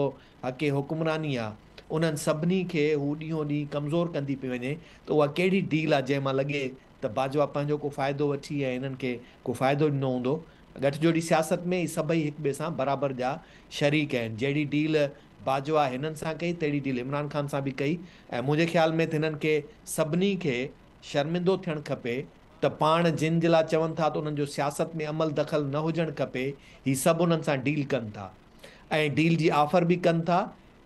[SPEAKER 3] حق حڪمراني آ انهن سڀني کي هو ڏينهون ڏينهن ڪمزور ڪندي پئي وڃي ته اها ڪهڙي ڊيل آ جنهن مان لڳي ته باجوا پنهنجو ڪو فائدو وٺي ۽ هنن کي ڪو فائدو ڏنو هوندو. ڳٺ جوڙي سياست ۾ هي سڀئي هڪ ٻئي سان برابر جا شريڪ آهن. جهڙي ڊيل باجوا هنن سان ڪئي تهڙي ڊيل عمران خان سان به ڪئي ۽ منهنجي خيال ۾ ته هنن کي سڀني کي شرمندو ٿيڻ کپي ته پاڻ جن جي لاء چون ٿا ته انهن جو سياست ۾ عمل دخل نه هجڻ کپي هي سڀ انهن سان ڊيل ڪن ٿا ۽ ڊيل جي آفر به ڪن ٿا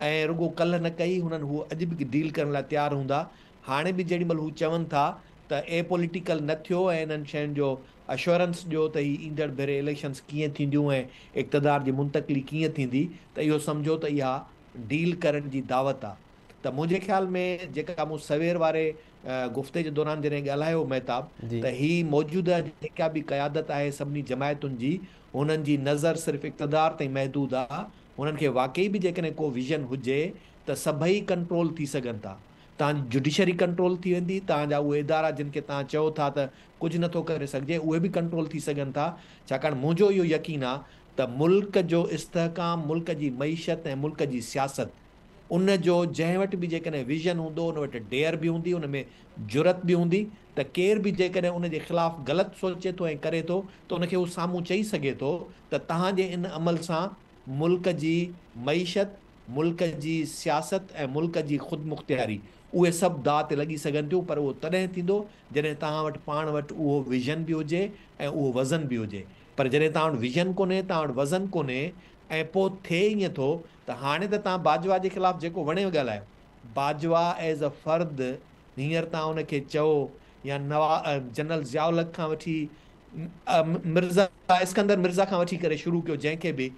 [SPEAKER 3] ۽ رڳو ڪلهه نه ڪئي هنن هو اڄ به ڊيل ڪرڻ لاء تيار هوندا هاڻي به جيڏي مهل هو چون ٿا ته اي پوليٽيڪل نه ٿيو ۽ انهن شين جو اشورنس ڏيو ته هي ايندڙ ڀيري اليڪشنز ڪيئن ٿينديون ۽ اقتدار جي منتقلي ڪيئن ٿيندي ته اهو سمجهو ته اها ڊيل ڪرڻ جي دعوت آ ته منهنجي خيال ۾ جيڪا مون سوير واري گفتي جي دوران جڏهن ڳالهايو مهتاب ته هي موجوده جيڪا به قيادت آهي سڀني جماعتن جي هنن جي نظر صرف اقتدار تائين محدود آ هنن کي واقعي به جيڪڏهن ڪو ويزن هجي ته سڀئي ڪنٽرول ٿي سگهن ٿا توهان جي جڊيشري ڪنٽرول ٿي ويندي، توهان جا اهي ادارا جن کي توهان چئو ٿا ته ڪجهه نه ٿو ڪري سگهجي اهي به ڪنٽرول ٿي سگهن ٿا، ڇاڪاڻ منهنجو اهو يقين آ ته ملڪ جو استحڪام، ملڪ جي معيشت ۽ ملڪ جي سياست ان جو جنهن وٽ به جيڪڏهن ويزن هوندو ان وٽ ڊيئر به هوندي ان ۾ جرئت به هوندي ته ڪير به جيڪڏهن ان جي خلاف غلط سوچي ٿو ۽ ڪري ٿو ته ان کي هو سامهون چئي سگهي ٿو ته توهان جي ان عمل سان ملڪ جي معيشت ملڪ جي سياست ۽ ملڪ جي خودمختياري اهي سڀ داء تي لڳي سگهن ٿيون پر اهو تڏهن ٿيندو جڏهن توهان وٽ پاڻ وٽ اهو ويزن به هجي ۽ اهو وزن به هجي پر جڏهن توهان وٽ ويزن ڪونهي توهان وٽ وزن ڪونهي ۽ پوء ٿئي ائين ٿو ته هاڻي ته توهان باجوا جي خلاف جيڪو وڻيو ڳالهايو باجوا ايز ا فرد هينئر توهان ان کي چئو يا نوا جنرل ضياء الحق کان وٺي مرزا اسڪندر مرزا کان وٺي ڪري شروع ڪيو جنهن کي به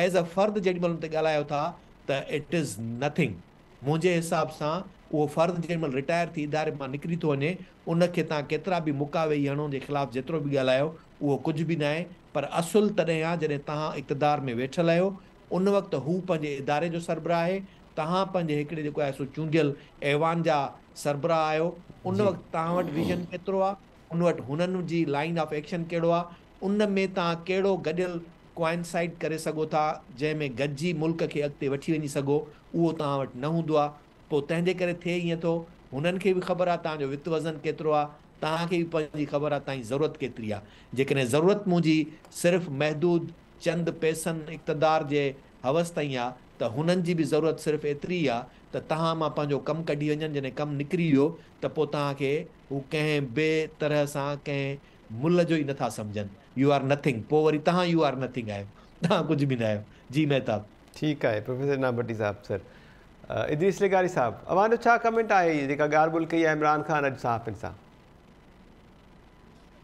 [SPEAKER 3] ايز ا فرد جيڏي مهل ان تي ڳالهايو ٿا ته it is nothing منهنجي حساب سان اهو فرد جيڏي مهل رٽائر ٿي اداري مان نڪري ٿو وڃي ان کي تان ڪيترا به مڪا ويهي هڻو ان جي خلاف جيترو به ڳالهايو اهو ڪجهه به ناهي پر اصل تڏهن آ جڏهن تهان اقتدار ۾ ويٺل آهيو ان وقت هو پنهنجي اداري جو سربراهه آهي تهان پنهنجي هڪڙي جيڪو آهي سو چونڊيل ايوان جا سربراهه آهيو ان وقت تهان وٽ ويزن ڪيترو آ ان وٽ هنن جي لائين آف ايڪشن ڪهڙو آ ان ۾ توهان ڪهڙو گڏيل ڪوائنسائيڊ ڪري سگهو ٿا جنهن ۾ گڏجي ملڪ کي اڳتي وٺي وڃي سگهو اهو توهان وٽ نه هوندو آ پوء تنهن جي ڪري ٿئي ائين ٿو هنن کي به خبر آ توهان جو وت وزن ڪيترو آ توهان کي به پنهنجي خبر آ توهان جي ضرورت ڪيتري آ جيڪڏهن ضرورت منهنجي صرف محدود چند پئسن اقتدار جي هوس تائين آ ته هنن جي به ضرورت صرف ايتري ئي آ ته توهان مان پنهنجو ڪم ڪڍي وڃن جڏهن ڪم نڪري ويو ته پوء توهان کي هو ڪنهن به طرح سان ڪنهن ملهه جو ئي نٿا سمجهن يو آر نٿنگ پوء وري توهان يو آر نٿنگ آهيو توهان ڪجهه به ناهيو جي مهتاب.
[SPEAKER 1] ٺيڪ آهي پروفيسر انعام ڀٽي صاحب سر ادريس لغاري صاحب اوهان جو ڇا ڪمينٽ آهي هي جيڪا ڳالهه ٻولهه ڪئي آهي عمران خان اڄ صحافين سان.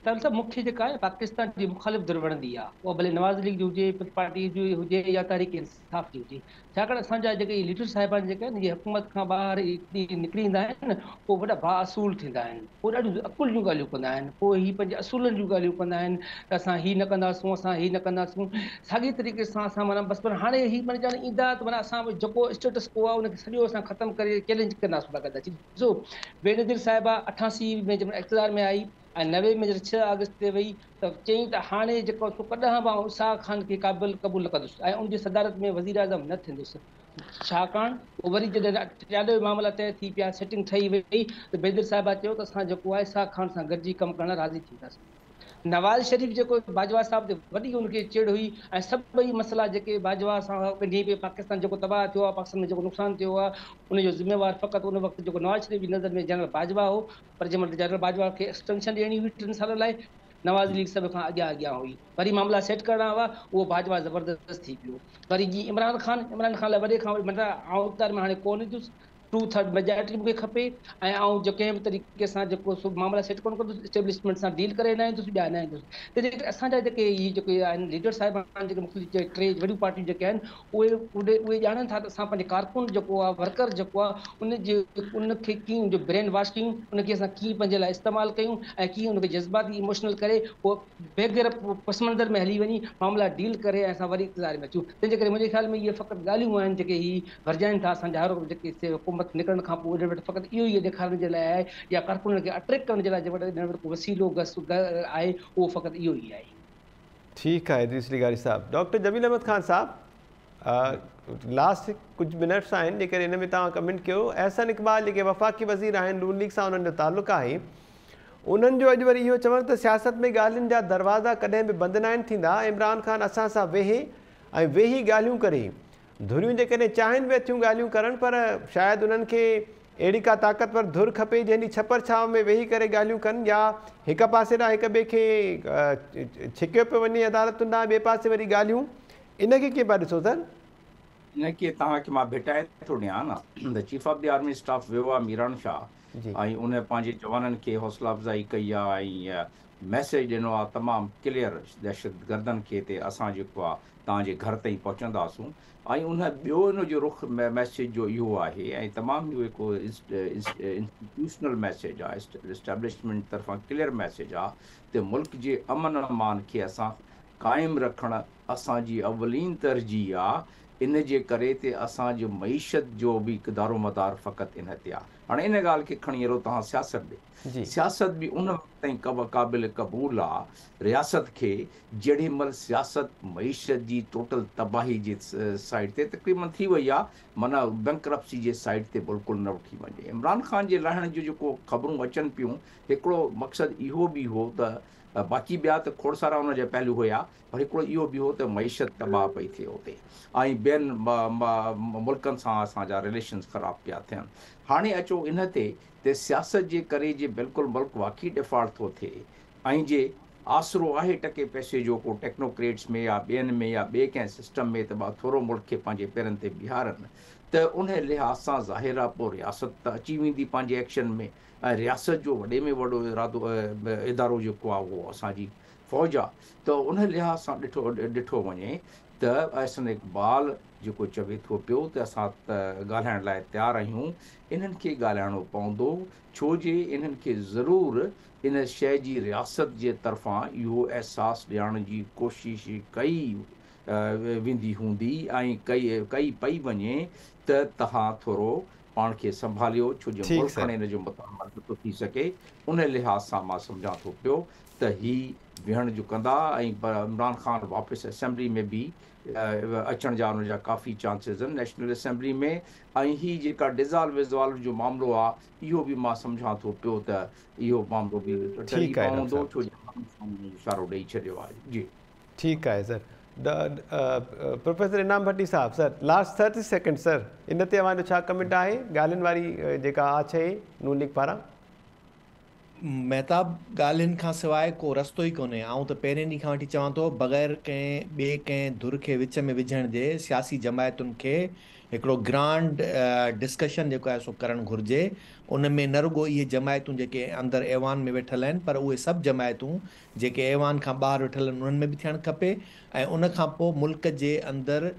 [SPEAKER 4] طارق صاحب مون کي جيڪا آهي پاڪستان جي مخالف ڌر وڻندي آهي اها ڀلي نواز ليگ جي هجي پيپلز پارٽي جي هجي يا تحريڪ انصاف جي هجي ڇاڪاڻ اسان جا جيڪي ليڊر صاحبان جيڪي آهن اهي حڪومت کان ٻاهر نڪري ايندا آهن پوء وڏا بااصول ٿيندا آهن پوء ڏاڍيون عقل جون ڳالهيون ڪندا آهن پوء هي پنهنجي اصولن جون ڳالهيون ڪندا آهن ته اسان هي نه ڪنداسون اسان هي نه ڪنداسون ساڳي طريقي سان اسان معنيٰ بس پر هاڻي هي معنيٰ ڄڻ ايندا ته معنيٰ اسان جيڪو اسٽيٽس ڪو آهي ان کي سڄو اسان ختم ڪري چئلينج ڪنداسون باقاعده ڏسو بينظير صاحبه 88 ۾ جڏهن اقتدار ۾ آئي ۽ 90 ۾ جڏهن 6 آگسٽ تي وئي ته چيائين ته هاڻي جيڪو سو ڪڏهن به آئون اسحاق خان کي قابل قبول نه ڪندس ۽ ان جي صدارت ۾ وزيراعظم نه ٿيندس ڇاڪاڻ پوء وري جڏهن 93 معاملا طئي ٿي پيا سيٽنگ ٺهي وئي ته بينظير صاحبه چيو ته اسان جيڪو آهي اسحاق خان سان گڏجي ڪم ڪرڻ لاء راضي ٿينداسين. نواز شريف جيڪو باجوا صاحب تي وڏي ان کي چڙ هئي ۽ سڀئي مسئلا جيڪي باجوا سان ڳنڍي پئي پاڪستان جيڪو تباهه ٿيو آهي پاڪستان ۾ جيڪو نقصان ٿيو آهي ان جو ذميوار فقط ان وقت جيڪو نواز شريف جي نظر ۾ جنرل باجوا هو پر جنهن مهل جنرل باجوا کي ايڪسٽينشن ڏيڻي هئي 3 سالن لاء نواز ليگ سڀ کان اڳيان اڳيان هئي وري معاملا سيٽ ڪرڻا هئا اهو باجوا زبردست ٿي پيو وري جي عمران خان عمران خان لاء وڏي کان وڏي مطلب آئون اقتدار ۾ هاڻي ڪو نه ايندس ٽو ٿرڊ ميجارٽي مون کي کپي ۽ آئون جو ڪنهن به طريقي سان جيڪو سو معاملا سيٽ ڪونه ڪندس اسٽيبلشمينٽ سان ڊيل ڪري نه ايندس ٻيا نه ايندس ته جيڪي اسان جا جيڪي هي جيڪي آهن ليڊر صاحبان جيڪي مختلف ٽي وڏيون پارٽيون جيڪي آهن اهي اهي ڄاڻن ٿا ته اسان پنهنجي ڪارڪن جيڪو آهي ورڪر جيڪو آهي ان جي ان کي ڪيئن ان جو برين واش ڪيون ان کي اسان ڪيئن پنهنجي لاء استعمال ڪيون ۽ ڪيئن ان کي جذباتي اموشنل ڪري پوء بغير پس منظر ۾ هلي وڃي معاملا ڊيل ڪري ۽ اسان وري اقتدار ۾ اچون تنهن جي ڪري منهنجي خيال ۾ اهي فقط ڳالهيون آهن جيڪي هي ورجائن ٿا اسان جا هر وقت جيڪي حڪومت نڪرڻ کان پوء انهن وٽ فقط اهو ئي ڏيکارڻ جي لاء آهي يا ڪارڪنن کي اٽريڪٽ ڪرڻ جي لاء جنهن وٽ انهن وٽ ڪو وسيلو گس آهي اهو فقط اهو ئي آهي.
[SPEAKER 1] ٺيڪ آهي ادريس لغاري صاحب. ڊاڪٽر جميل احمد خان صاحب لاسٽ ڪجهه منٽس آهن جيڪڏهن ان ۾ توهان ڪمينٽ ڪيو احسن اقبال جيڪي وفاقي وزير آهن نون ليگ سان انهن جو تعلق آهي انهن جو اڄ وري اهو چوڻ ته سياست ۾ ڳالهين جا دروازا ڪڏهن به بند ناهن ٿيندا عمران خان اسان سان ويهي ۽ ويهي ڳالهيون ڪري ڌريون جيڪڏهن چاهين به ٿيون ڳالهيون ڪرڻ پر شايد انهن کي اهڙي ڪا طاقتور ڌر کپي جنهن جي ڇپر ڇانو ۾ ويهي ڪري ڳالهيون ڪن يا هڪ پاسي ڏانهن هڪ ٻئي کي ڇڪيو پيو وڃي عدالتن ڏانهن ٻئي پاسي وري ڳالهيون ان کي ڪيئن پيا ڏسو سر؟
[SPEAKER 2] ان کي توهان کي مان ڀيٽائي ٿو ڏيان نه ته chief of the army staff ويو آهي ميران شاهه ۽ ان پنهنجي جوانن کي حوصلا افزائي ڪئي آهي ۽ ميسيج ڏنو آهي تمام ڪليئر دهشتگردن کي ته اسان جيڪو آهي توهان جي گهر تائين پهچنداسون ۽ ان ٻيو ان جو رخ ميسيج جو اهو آهي ۽ تمام اهو هڪ انسٽيٽيوشنل ميسيج آهي اسٽيبلشمينٽ طرفان ڪليئر ميسيج آهي ته ملڪ جي امن امان کي اسان قائم رکڻ اسان جي اولين ترجيح آهي ان جي ڪري ته اسان جي معيشت جو به دارومدار فقط ان تي آهي. هاڻي ان ڳالهه کي کڻي هلو توهان سياست ڏي. سياست به ان وقت تائين قابل قبول آ رياست کي جيڏي مهل سياست معيشت جي ٽوٽل تباهي جي سائيڊ تي تقريبن ٿي وئي آ معنيٰ بينڪرپسي جي سائيڊ تي بلڪل نه وٺي وڃي. عمران خان جي لاهڻ جون جيڪو خبرون اچن پيون هڪڙو مقصد اهو به هو ته باقي ٻيا ته کوڙ سارا ان جا پهلو هيا پر هڪڙو اهو به هو ته معيشت تباهه پئي ٿئي اتي ۽ ٻين ملڪن سان اسان جا رليشنز خراب پيا ٿين. هاڻي اچو ان تي ته سياست جي ڪري جي بلڪل ملڪ واقعي ڊيفالٽ ٿو ٿئي ۽ جي آسرو آهي ٽڪي پئسي جو ڪو ٽيڪنوڪريٽس ۾ يا ٻين ۾ يا ٻئي ڪنهن سسٽم ۾ ته ٿورو ملڪ کي پنهنجي پيرن تي بيهارن ته انهي لحاظ سان ظاهر آ پوء رياست ته اچي ويندي پنهنجي ايڪشن ۾ ۽ رياست جو وڏي ۾ وڏو ارادو ادارو جيڪو آ اهو اسان جي فوج آ ته انهي لحاظ سان ڏٺو ڏٺو وڃي ته احسن اقبال جيڪو چوي ٿو پيو ته اسان ڳالهائڻ لاء تيار آهيون، انهن کي ڳالهائڻو پوندو، ڇو جي انهن کي ضرور ان شيء جي رياست جي طرفان اهو احساس ڏيارڻ جي ڪوشش ڪئي ويندي هوندي ۽ ڪئي پئي وڃي ته توهان ٿورو پاڻ کي سنڀاليو، ڇو جي ملڪ هاڻي ان جو متحمل نٿو ٿي سگهي، ان لحاظ سان مان سمجهان ٿو پيو ته هي ويهڻ جو ڪندا ۽ عمران خان واپس اسيمبلي ۾ به اچڻ جا ان جا ڪافي چانسز آهن نيشنل اسيمبلي ۾ ۽ هي جيڪا ڊزالو وزالو جو معاملو آهي اهو به مان سمجهان ٿو پيو ته اهو معاملو به ٽري پوندو ڇو جو اشارو ڏئي ڇڏيو آهي جي.
[SPEAKER 1] ٺيڪ آهي سر پروفيسر انعام ڀٽي صاحب سر لاسٽ 30 سيڪنڊ سر ان تي اوهان جو ڇا ڪمينٽ آهي ڳالهين واري جيڪا آڇ آهي نون ليگ پاران.
[SPEAKER 3] مهتاب، ڳالهين کان سواء ڪو رستو ئي ڪونهي. آئون ته پهرين ڏينهن کان وٺي چوان ٿو، بغير ڪنهن ٻئي ڪنهن ڌر کي وچ ۾ وجهڻ جي سياسي جماعتن کي هڪڙو گرانڊ ڊسڪشن جيڪو آهي سو ڪرڻ گهرجي. ان ۾ نه رڳو اهي جماعتون جيڪي اندر ايوان ۾ ويٺل آهن پر اهي سڀ جماعتون جيڪي ايوان کان ٻاهر ويٺل آهن انهن ۾ به ٿيڻ کپي ۽ ان کان پوء ملڪ جي اندر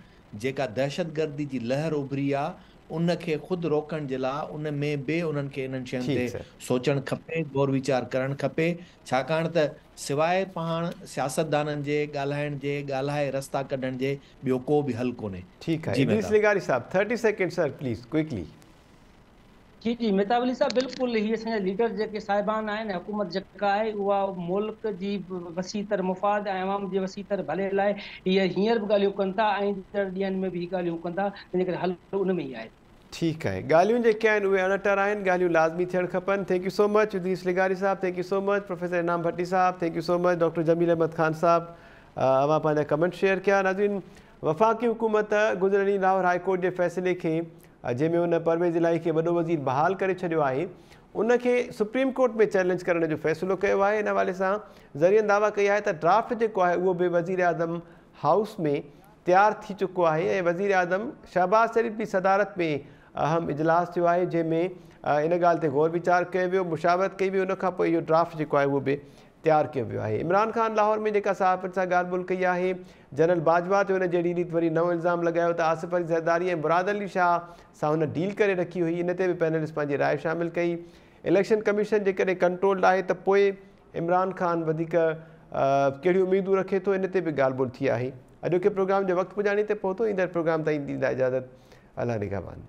[SPEAKER 3] جيڪا دهشتگردي جي لهر اڀري آ ان کي خود روڪڻ جي لا ان ۾ به انهن کي انهن شين تي سوچڻ کپي غور ويچار ڪرڻ کپي ڇاڪاڻ ته سواء پاڻ سياستدانن جي ڳالهائڻ جي ڳالهائي رستا ڪڍڻ جي ٻيو ڪو به حل ڪونهي.
[SPEAKER 1] ٺيڪ آهي
[SPEAKER 3] جي
[SPEAKER 1] ادريس
[SPEAKER 3] مهتاب.
[SPEAKER 1] لغاري صاحب 30 سيڪنڊ سر پليز ڪوئڪلي.
[SPEAKER 4] جي جي مهتاب علي صاحب بلڪل هي اسان جا ليڊر جيڪي صاحبان آهن ۽ حڪومت جيڪا آهي اها ملڪ جي وسيع تر مفاد ۽ عوام جي وسيع تر ڀلي لاء هي هينئر به ڳالهيون ڪن ٿا ۽ ايندڙ ڏينهن ۾ به هي ڳالهيون ڪندا تنهنجي ڪري حل ان ۾ ئي آهي.
[SPEAKER 1] ٺيڪ آهي ڳالهيون جيڪي آهن اهي اڻٽر آهن ڳالهيون لازمي ٿيڻ کپن thank you سو مچ ادريس لغاري Sahib thank you so much professor Inam Bhatti Sahib thank you so much doctor Jameel Ahmed Khan Sahib اوهان پنهنجا ڪمينٽ شيئر ڪيا ناظرين وفاقي حڪومت گذريل ڏينهن لاهور هاء ڪورٽ جي فيصلي کي جنهن ۾ ان پرويز الاهي کي وڏو وزير بحال ڪري ڇڏيو آهي، ان کي سپريم ڪورٽ ۾ چئلينج ڪرڻ جو فيصلو ڪيو آهي. ان حوالي سان ذريعن دعويٰ ڪئي آهي ته ڊرافٽ جيڪو آهي اهو به وزيراعظم هائوس ۾ تيار ٿي چڪو آهي ۽ وزيراعظم شهباز شريف جي صدارت ۾ اهم اجلاس ٿيو آهي جنهن ۾ ان ڳالهه تي غور ويچار ڪيو ويو، مشاورت ڪئي وئي ان کانپوء اهو ڊرافٽ جيڪو آهي اهو به تيار ڪيو ويو آهي. عمران خان لاهور ۾ جيڪا صحافين سان ڳالهه ٻولهه ڪئي آهي، جنرل باجوا تي هن جهڙي ريت وري نئون الزام لڳايو ته آصف علي زرداري ۽ مراد علي شاهه سان هن ڊيل ڪري رکي هئي، ان تي به پينلسٽ پنهنجي راء شامل ڪئي. اليڪشن ڪميشن جيڪڏهن ڪنٽرولڊ آهي ته پوء عمران خان وڌيڪ ڪهڙيون اميدون رکي ٿو، ان تي به ڳالهه ٻولهه ٿي آهي. اڄوڪي پروگرام جو وقت پڄاڻي تي پهتو، ايندڙ پروگرام تائين ڏيندا اجازت، الله نگهبان.